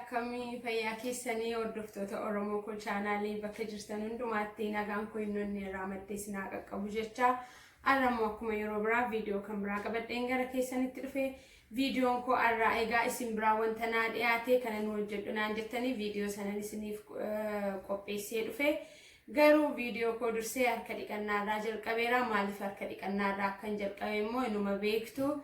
Akkamii fayyaa keessanii, hordoftoota Oromoo koo chaanaalii, bakka jirtan hundumaatti nagaan koo inni onnee irraa maddee isin haa qaqqabu jecha, har'a immoo akkuma yeroo biraa viidiyoo kan biraa qabadheen gara keessanitti dhufe. Viidiyoon koo har'aa egaa isin biraa wanta naa dhiyaate kana nu hojjedhu naan jettanii viidiyoo sanan isiniif qopheessee dhufe. Garuu viidiyoo koo dursee harka dhiqannaarraa jalqabeera. Maaliif harka dhiqannaarraa akkan jalqabe immoo inuma beektu.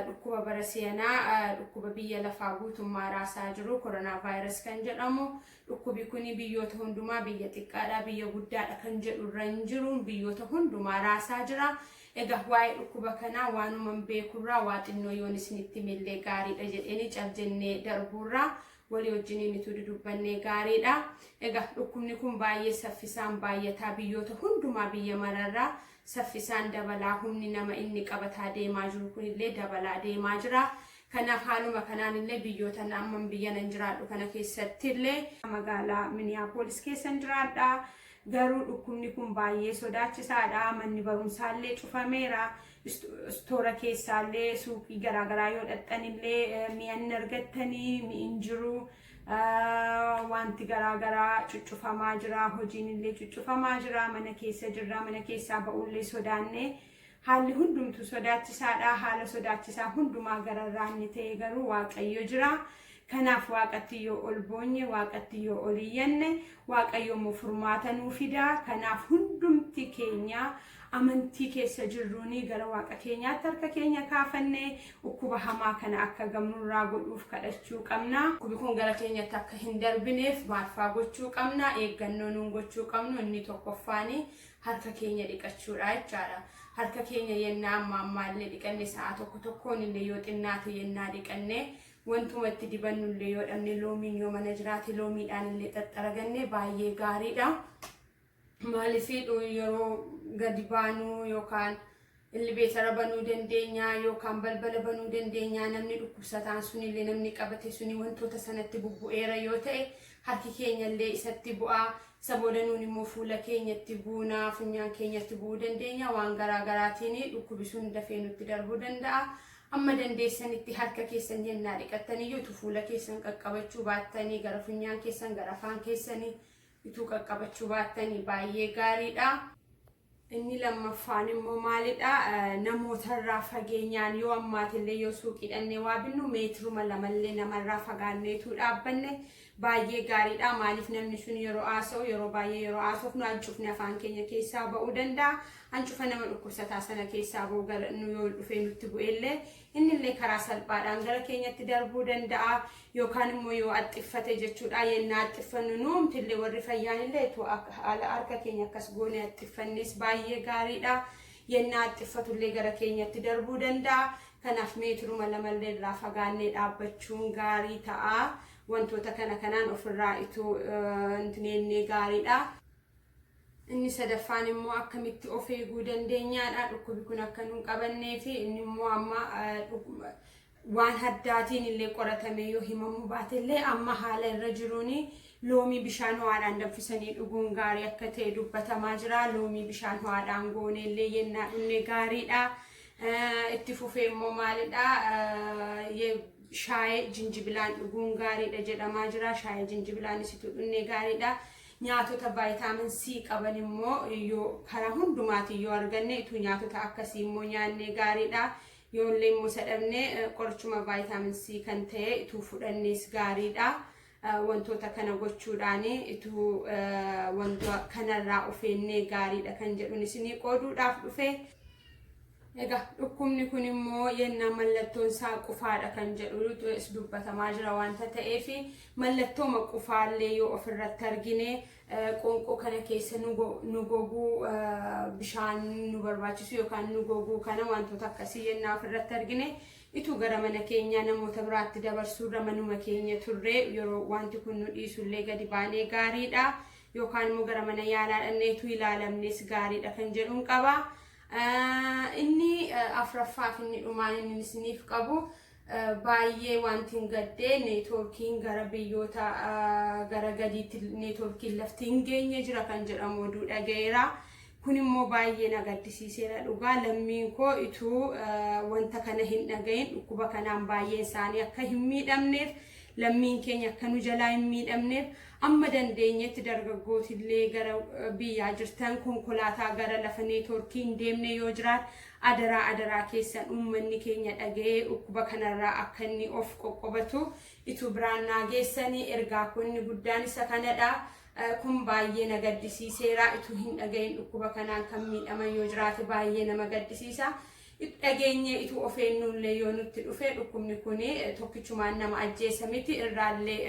Dhukkuba bara si'anaa, dhukkuba biyya lafaa guutummaa raasaa jiru, koronaa vaayirasi kan jedhamu. Dhukkubi kun biyyoota hundumaa, biyya xiqqaadha, biyya guddaadha kan jedhu irra hin jiru, biyyoota hundumaa raasaa jira. Egaa waa'ee dhukkuba kanaa waanuman beekurraa waa xinnoo yoon isinitti himillee gaariidha jedheeni, cal jennee darbuurraa walii wajjiniin utuu dudubbannee gaariidha. Egaa dhukkubni kun baay'ee saffisaan baay'ataa, biyyoota hundumaa, biyya mararraa saffisaan dabalaa, humni nama inni qabataa deemaa jiru kunillee dabalaa deemaa jira. Kanaaf haaluma kanaan illee biyyoota amma biyya nan jiraadhu kana keessatti illee, magaalaa Minneapolis keessan jiraadha. Garuu dhukkubni kun baay'ee sodaachisaadha. Manni barumsaallee cufameera. Istoora keessaallee, suuqii garaagaraa yoo dhaqxanillee mi'a hin argattanii, mi'i hin jiru. Wanti garaagaraa cuccufamaa jira. Hojiin illee cuccufamaa jira. Mana keessa jirra. Mana keessaa ba'ullee sodaanne. Haalli hundumtuu sodaachisaadha. Haala sodaachisaa hundumaa gararraa inni ta'e garuu Waaqayyo jira. Kanaaf Waaqatti yoo ol boonye, Waaqatti yoo ol iyyanne, Waaqayyo immoo furmaata nuu fida. Kanaaf hundumti keenya amantii keessa jirruuni gara Waaqa keenyaatti harka keenya kaafanne, dhukkuba hamaa kana akka gamnurraa godhuuf kadhachuu qabna. Dhukkubi kun gara keenyatti akka hin darbineef maalfaa gochuu qabna? Eeggannoo nuun gochuu qabnu inni tokkoffaani harka keenya dhiqachuudha jechaadha. Harka keenya yennaa amma ammaallee dhiqanne, sa'a tokko tokkoon illee yoo xinnaate yennaa dhiqanne, wantuma itti dibannu illee yoo dhabne, loomiin yoo mana jiraate loomiidhaan illee xaxxaraganne baay'ee gaariidha. Maaliif, yeroo gadi baanuu yookaan elevator banuu dandeenya yookaan balbala banuu dandeenya, namni dhukkubsataan sunillee, namni qabate suni wantoota sanatti bubbu'eera yoo ta'e, harki keenya illee isatti bu'aa. Isa booda nuun immoo fuula keenyatti buunaa, funyaan keenyatti bu'uu dandeenya. Waan garaa garaatiin dhukkubi sun dafee nutti darbuu danda'a. Amma dandeessanitti harka keessan yennaa dhiqattaniyyuu, utuu fuula keessan qaqqabachuu baattanii, gara funyaan keessan, gara afaan keessanii utuu qaqqabachuu baattanii baay'ee gaariidha. Inni lammaffaan immoo maalidha? Namootarraa fageenyaan yoo ammaatillee, yoo suuqii dhannee waa binnu, meetiruma lamallee namarraa fagaanneetuu dhaabbanne baay'ee gaariidha. Maaliif, namni sun yeroo haasa'u, yeroo baay'ee yeroo haasofnu hancufni afaan keenya keessaa ba'uu danda'a. Hancufa nama dhukkubsataa sana keessaa ba'u gara nu yoo dhufee nutti bu'ellee, innillee karaa salphaadhaan gara keenyatti darbuu danda'a. Yookaan immoo yoo axxiffate jechuudha. Yennaa axxiffannu nuumtillee, warri fayyaan illee, haala harka keenya akkas goone axxiffannes baay'ee gaariidha. Yennaa axxiffatullee gara keenyatti darbuu danda'a. Kanaaf meetiruma lamallee irraa fagaannee dhaabbachuun gaarii ta'a. Wantoota kana kanaan ofirraa ituu hin gaariidha. Inni sadaffaan immoo akkamitti of eeguu dandeenyaadha. Dhukkubi kun akka nu hin qabannee fi inni immoo amma waan addaatiin illee qoratame yoo himamuu baate illee, amma haala irra jiruun loomii bishaan ho'aadhaan danfisanii dhuguun gaarii akka ta'e dubbatamaa jira. Loomii bishaan ho'aadhaan goonee illee yennaa dhugne gaariidha. Itti fufee immoo maalidha? Shaayee jinjibilaan dhuguun gaariidha jedhamaa jira. Shaayee jinjibilaanis itti dhugne gaariidha. Nyaatota vitamin C qaban immoo yoo karaa hundumaatiin yoo arganne, ituu nyaatota akkasii immoo nyaannee gaariidha. Yoo illee immoo isa dhabne, qorichuma vitamin C kan ta'e ituu fudhannees gaariidha. Wantoota kana gochuudhaan ituu wanta kanarraa of eennee gaariidha kan jedhuun isinii qooduudhaaf dhufe. Egaa dhukkubni kun immoo yennaa mallattoon isaa qufaadha kan jedhu dubbatamaa jira wanta ta'eef, mallattooma qufaallee yoo ofirratti argine, qoonqoo kana keessa nu goguu, bishaan nu barbaachisu yookaan nu goguu kana, wantoota akkasii yennaa ofirratti argine, ituu gara mana keenyaa namoota biraatti dabarsuurra manuma keenya turre, yeroo wanti kun nu dhiisullee gadi baanee gaariidha. Yookaan immoo gara mana yaalaa dhaqneetu ilaalamnes gaariidha kan jedhuun qaba. Inni afuraffaaf inni dhumaan inni isiniif qabu, baay'ee wanti hin gaddee, neetwoorkiin gara biyyoota gara gadiitti neetwoorkiin lafti hin geenye jira kan jedhamu oduu dhaga'eera. Kun immoo baay'ee na gaddisiiseera dhugaa. Lammiin koo ituu wanta kana hin dhagahin, dhukkuba kanaan baay'een isaanii akka hin miidhamneef, Lammiin keenya akka nu jalaa hin miidhamneef amma dandeenyetti dargaggootillee gara biyyaa jirtan konkolaataa gara lafa neetwoorkii hin deemne yoo jiraate adaraa adaraa keessan uummanni keenya dhaga'ee dhukkuba kanarraa akka inni of qoqqobatu ituu biraan naa geessanii ergaa koo inni guddaan isa kanadha. Kun baay'ee na gaddisiiseera. Ituu hin dhagahin dhukkuba kanaan kan miidhaman yoo jiraate baay'ee nama gaddisiisa. Dhageenyee ituu of eennullee yoo nutti dhufe dhukkubni kun tokkichumaan nama ajjeesa miti irraallee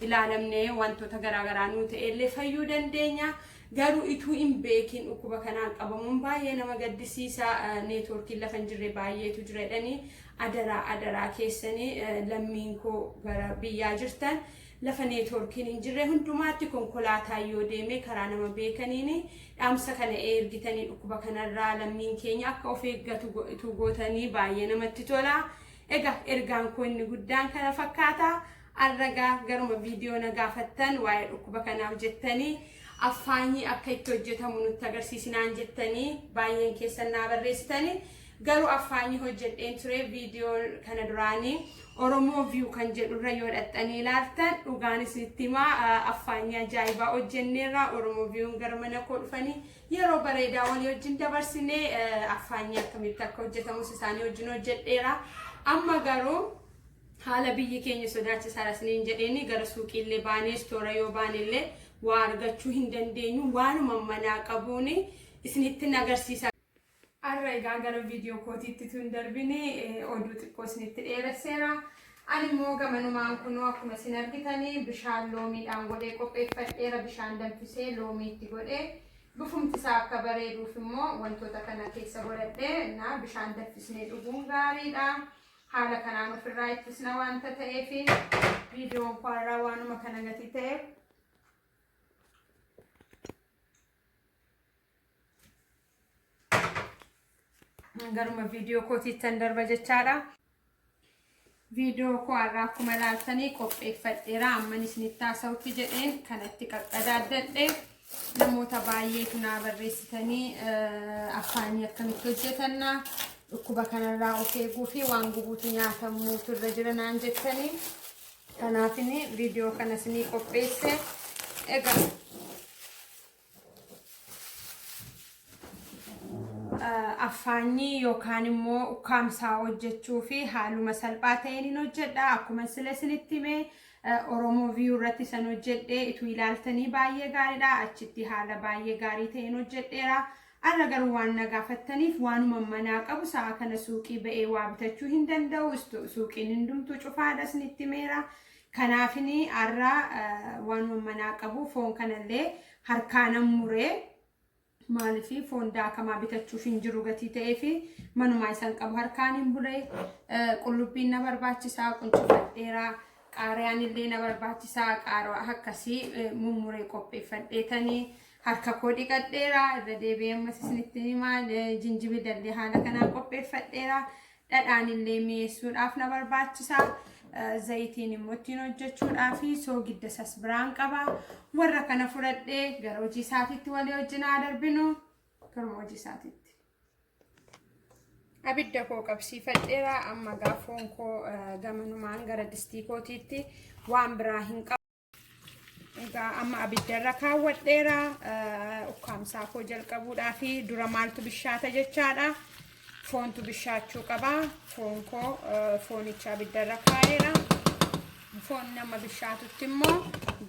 ilaalamnee wantoota garaagaraa nuu ta'ellee fayyuu dandeenya. Garuu ituu hin beekin dhukkuba kanaan qabamuun baay'ee nama gaddisiisa. Neetwoorkiin lafa hin jirre baay'eetu jira jedhanii adaraa adaraa keessanii lammiin koo gara biyyaa jirtan lafa neetwoorkiin hin jirre hundumaatti konkolaataan yoo deeme karaa nama beekaniin dhaamsa kana ergitanii dhukkuba kanarraa lammiin keenya akka of eeggatu ituu gootanii baay'ee namatti tola. Egaa ergaan koo inni guddaan kana fakkaata. Arragaa garuma viidiyoo na gaafattan waa'ee dhukkuba kanaaf jettanii affaanyii akka itti hojjetamu nutti agarsiisinaan jettanii baay'een keessan naa barreessitanii garuu affaanyii hojjedheen ture viidiyoo kana duraanii Oromoo View kan jedhurra yoo dhaxxanii ilaaltan dhugaan isinitti himaa affaanyii ajaa'ibaa hojjenneerra. Oromoo View'n gara mana koo dhufanii yeroo bareedaa walii wajjin dabarsinee affaanyii akkamitti akka hojjetamus isaanii wajjin hojjedheera. Amma garuu haala biyyi keenya sodaachisaadha isiniin jedheeni gara suuqiillee baanee istoora yoo baanellee waa argachuu hin dandeenyu waanuma manaa qabuun isinitti agarsiisa. Har'a egaa gara viidiyoo kootiitti tun darbine oduu xiqqoo isinitti dheeresseera. Ani immoo gamanumaan kunoo akkuma isin argitanii bishaan loomiidhaan godhee qopheeffadheera. Bishaan danfisee loomii itti godhee bifumti isaa akka bareeduuf immoo wantoota kana keessa godhadhee na bishaan danfisnee dhuguun gaariidha. Haala kanaan ofirraa ittisna waanta ta'eef viidiyoon koo har'aa waanuma kana gatii ta'eef. Garuma viidiyoo kootiittan darba jechaadha. Viidiyoo koo har'aa akkuma ilaaltanii qopheeffadheera. Amman isinitti haasa'utti jedheen kanatti qaqqadaaddadhe. Namoota baay'eetu naa barreessitanii afaanii akkamitti hojjetanna dhukkuba kanarraa of eeguu fi waan gubuutu nyaatamuutu irra jira naan jettanii. Kanaafini viidiyoo kana isinii qopheesse. Egaa affaanyii yookaan immoo ukkaamsaa hojjechuu fi haaluma salphaa ta'een hin hojjedha. Akkuma sila isinitti hime Oromoo View irratti san hojjedhe ituu ilaaltanii baay'ee gaariidha. Achitti haala baay'ee gaarii ta'een hojjedheera. Har'a garuu waan na gaafattaniif waanuma manaa qabu sa'a kana suuqii ba'ee waa bitachuu hin danda'u. Suuqiin hundumtuu cufaadha isinitti himeera. Kanaafini har'a waanuma manaa qabu foon kanallee harkaanan muree maaliif foon daakamaa bitachuuf hin jiru gatii ta'eef manumaa isan qabu harkaan hin muree qullubbiin na barbaachisaa quncifadheera qaariyaan illee na barbaachisaa qaaraa akkasii mummuree qopheeffadheetanii harka koo dhiqadheera irra deebi'ee ammas isinitti himaa jinjibila haala kanaan qopheeffadheera dhadhaan illee mi'eessuudhaaf na barbaachisa. Zayitiin immoo ittiin hojjechuudhaaf soogidda isas biraan qaba. Warra kana fudhadhee gara hojii isaatiitti walii wajjin haa darbinu. Garuma hojii isaatiitti. Abidda koo qabsiifadheera. Amma gaafoon koo gamanumaan gara distii kootiitti waan biraa hin qabu. Egaa amma abiddarra kaawwadheera. Ukkaamsaa koo jalqabuudhaa fi dura maaltu bishaata jechaadha. Foontu bishaachuu qaba. Foon koo foonicha abiddarra kaa'eera. Foon nama bishaatutti immoo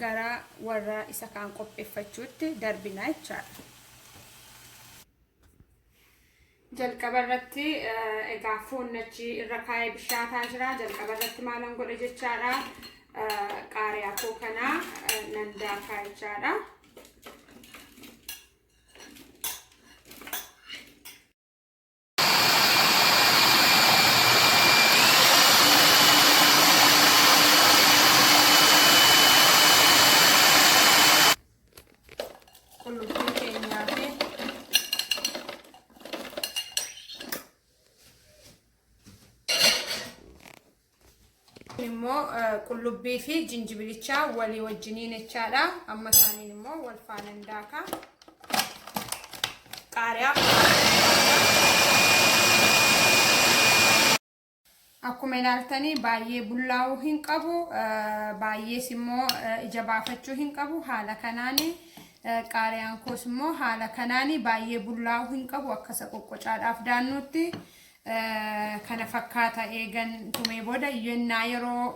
gara warra isa kaan qopheeffachuutti darbina jechaadha. Jalqaba irratti egaa foon achi irra kaa'ee bishaataa jira. Jalqaba irratti maalan godhe jechaadha. Qaariyaa koo kanaa nan daakaa jechaadha. Qullubbii keenyaa fi immoo qullubbii fi jinjibilichaa walii wajjiniin jechaadha. Amma isaaniin immoo wal faana daaka. Qaariyaa. Akkuma Akkuma ilaaltanii baay'ee bullaa'uu hin qabu, baay'ees immoo ija baafachuu hin qabu. Haala kanaan qaariyaan koos immoo haala kanaan baay'ee bullaa'uu hin qabu, akka isa qoqqocaadhaaf daannutti. Kana fakkaata eegan tumee booda. Yennaa yeroo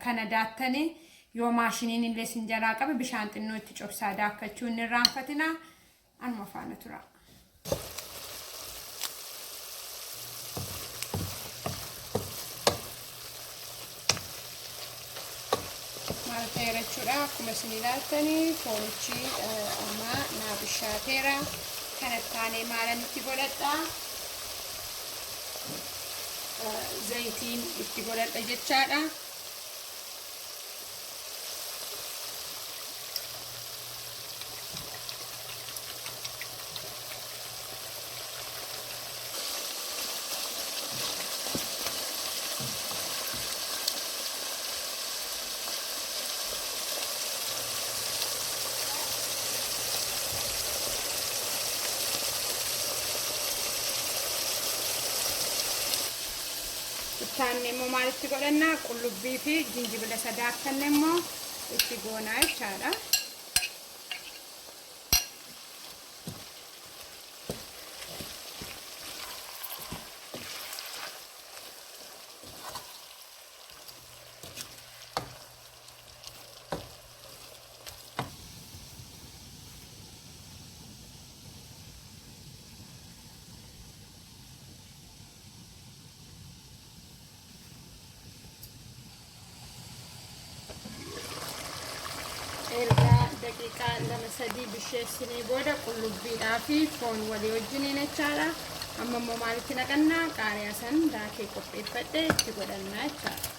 kana daattanii yoo maashiniin illee sin jalaa qabe, bishaan xinnoo itti cobsaa daakkachuu hin irraanfatina. Anuma faana tura. Maal ta'eera jechuudha? Akkuma isin ilaaltanii foonichi amma naa bishaateera. Kanatti aanee maalan itti godhadha? Zayitiin itti godhadha jechaadha. Ittaanne immoo maalitti godhanna? Qullubbii fi jinjibila isa daakkanne immoo itti goonaa jechaadha. Erga daqiiqaa 2-3 bisheessinee booda qullubbiidhaa fi foon walii wajjiniin jechaadha. Amma immoo maalitti naqannaa? Qaariyaa san daakee qopheeffadhe itti godhannaa jechaadha.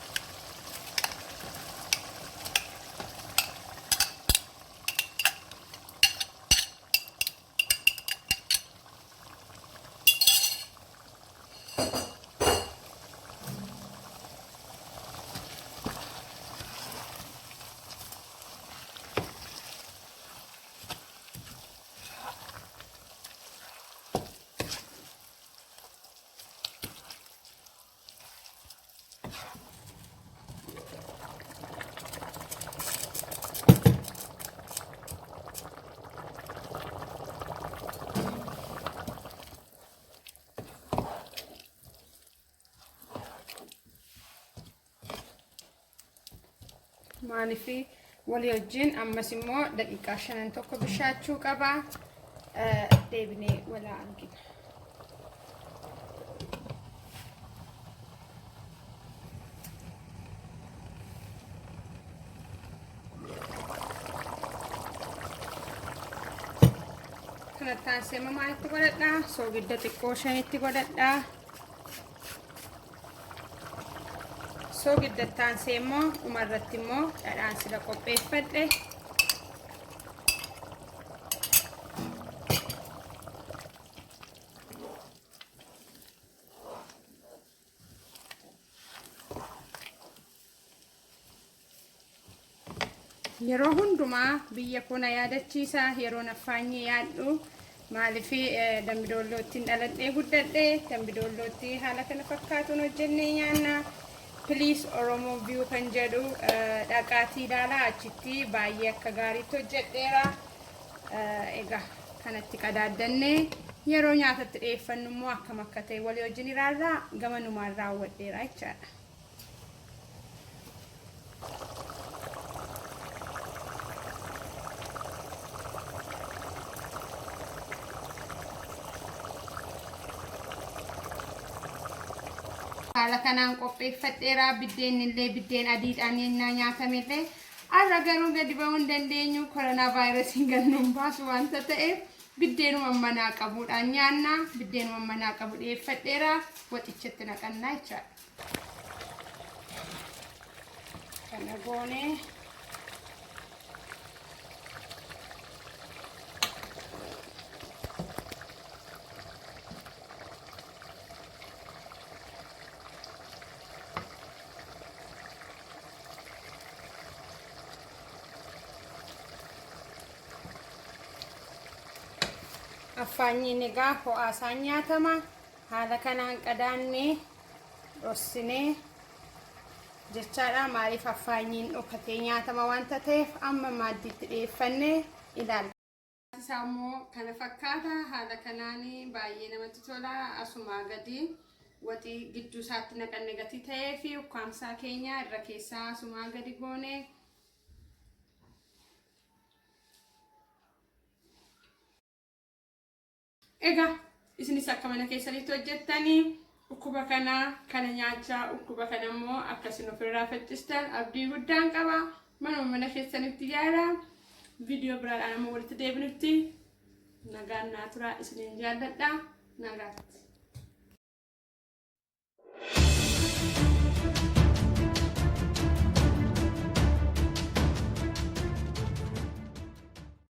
Maaliif walii wajjin ammas immoo daqiiqaa shanan tokko bishaachuu qaba. Deebinee walaa argina. Kanatti aansee immoo maalitti godhadha? Soogidda xiqqoo shanitti godhadha. Soogidda itti aansee immoo dhumarratti immoo dhadhaan sila qopheeffadhe. Yeroo hundumaa biyya koo na yaadachiisa yeroo naffaanyii yaadhu. Maaliif? Dambidoollootti dhaladhee guddadhe. Dambidoollootti haala kana fakkaatuun hojjennee nyaanna. Please, Oromoo View kan jedhu dhaqaatii ilaalaa, achitti baay'ee akka gaariitti hojjedheera. Egaa kanatti qadaaddanne yeroo nyaatatti dhiyeeffannu immoo akkam akka ta'e walii wajjin ilaallaa. Gamanumaan raawwadheera jechaadha. Haala kanaan qopheeffadheera. Biddeen illee biddeen adiidhaan yennaa nyaatamellee, har'a garuu gadi ba'uu hin dandeenyu, koronaa vaayirasiin gad nuun baasu wanta ta'eef biddeenuma manaa qabuudhaan nyaanna. Biddeenuma manaa qabu dhiyeeffadheera, waxichatti naqannaa jechaadha. Kana goonee affaanyiin egaa ho'aa isaan nyaatama. Haala kanaan qadaannee dhossinee. jechaadha. Maaliif affaanyiin dhokatee nyaatama wanta ta'eef amma maaddiitti dhiyeeffannee ilaalla. Isaa immoo kana fakkaata. Haala kanaan baay'ee namatti tola. Asumaa gadi waxii gidduu isaatti naqanne gatii ta'ee fi ukkaamsaa keenya irra keessaa asumaa gadi goone. Egaa isinis akka mana keessanitti hojjettanii dhukkuba kana kana nyaachaa dhukkuba kana immoo akka isin ofirraa faccistan abdii guddaan qaba. Manuma mana keessanitti yaala. Viidiyoo biraadhaan amma walitti deebinutti nagaan naa turaa isiniin jaalladha. Nagaatti.